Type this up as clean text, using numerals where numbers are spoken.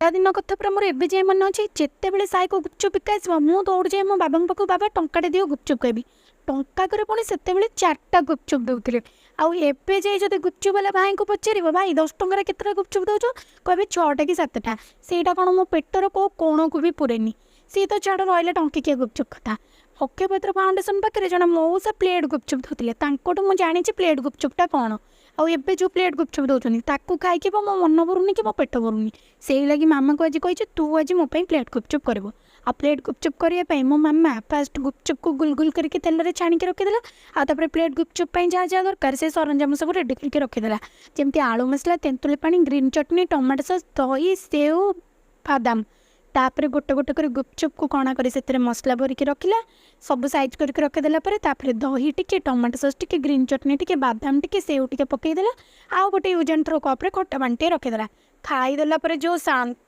ଦିନ କଥା ପୁରା ମୋର ଏବେ ଯାଏଁ ମନେ ଅଛି। ଯେତେବେଳେ ସାଇକୁ ଗୁପଚୁପ୍ ବିକା ଆସିବ, ମୁଁ ଦୌଡ଼ି ଯାଏ ମୋ ବାବାଙ୍କ ପାଖକୁ, "ବାବା, ଟଙ୍କାଟେ ଦିଅ, ଗୁପଚୁପ୍ ଖାଇବି।" ଟଙ୍କାକରେ ପୁଣି ସେତେବେଳେ ଚାରିଟା ଗୁପଚୁପ୍ ଦେଉଥିଲେ। ଆଉ ଏବେ ଯାଇ ଯଦି ଗୁପଚୁପ୍ ବାଲା ଭାଇଙ୍କୁ ପଚାରିବ, "ଭାଇ, 10 ଟଙ୍କାରେ କେତେଟା ଗୁପଚୁପ୍ ଦେଉଛ?" କହିବେ ଛଅଟା କି ସାତଟା। ସେଇଟା କ'ଣ ମୋ ପେଟର କେଉଁ କୋଣକୁ ବି ପୁରେନି। ସିଏ ତ ଛାଡ଼, ରହିଲା ଟଙ୍କିକିଆ ଗୁପଚୁପ୍ କଥା। ଅକ୍ଷୟପାତ୍ର ଫାଉଣ୍ଡେସନ୍ ପାଖରେ ଜଣେ ମଉସା ପ୍ଲେଟ୍ ଗୁପଚୁପ୍ ଦେଉଥିଲେ। ତାଙ୍କଠୁ ମୁଁ ଜାଣିଛି ପ୍ଲେଟ୍ ଗୁପଚୁପ୍ଟା କ'ଣ। ଆଉ ଏବେ ଯେଉଁ ପ୍ଲେଟ୍ ଗୁପଚୁପ୍ ଦେଉଛନ୍ତି, ତାକୁ ଖାଇକି ମୋ ମନ ଭରୁନି କି ମୋ ପେଟ ଭରୁନି। ସେଇ ଲାଗି ମାମାକୁ ଆଜି କହିଛି, "ତୁ ଆଜି ମୋ ପାଇଁ ପ୍ଲେଟ୍ ଗୁପଚୁପ୍ କରିବୁ।" ଆଉ ପ୍ଲେଟ୍ ଗୁପଚୁପ୍ କରିବା ପାଇଁ ମୋ ମାମା ଫାଷ୍ଟ ଗୁପଚୁପ୍କୁ ଗୁଲ ଗୁଲ କରିକି ତେଲରେ ଛାଣିକି ରଖିଦେଲା। ଆଉ ତାପରେ ପ୍ଲେଟ୍ ଗୁପଚୁପ୍ ପାଇଁ ଯାହା ଯାହା ଦରକାର, ସେ ସରଞ୍ଜାମ ସବୁ ରେଡ଼ି କରିକି ରଖିଦେଲା, ଯେମିତି ଆଳୁ ମସଲା, ତେନ୍ତୁଳି ପାଣି, ଗ୍ରୀନ୍ ଚଟଣି, ଟମାଟୋ ସସ୍, ଦହି, ସେଉ, ବାଦାମ। ତାପରେ ଗୋଟେ ଗୋଟେ କରି ଗୁପଚୁପ୍କୁ କଣା କରି ସେଥିରେ ମସଲା ଭରିକି ରଖିଲା। ସବୁ ସାଇଜ୍ କରିକି ରଖିଦେଲା ପରେ ତାପରେ ଦହି ଟିକେ, ଟମାଟୋ ସସ୍ ଟିକେ, ଗ୍ରୀନ୍ ଚଟଣି ଟିକେ, ବାଦାମ ଟିକେ, ସେଉ ଟିକେ ପକାଇଦେଲା। ଆଉ ଗୋଟେ ୟୁଜ୍ ଆଣ୍ଡ ଥ୍ରୋ କପ୍ରେ ଖଟା ପାଣି ଟିକେ ରଖିଦେଲା। ଖାଇଦେଲା ପରେ ଯେଉଁ ଶାନ୍ତି!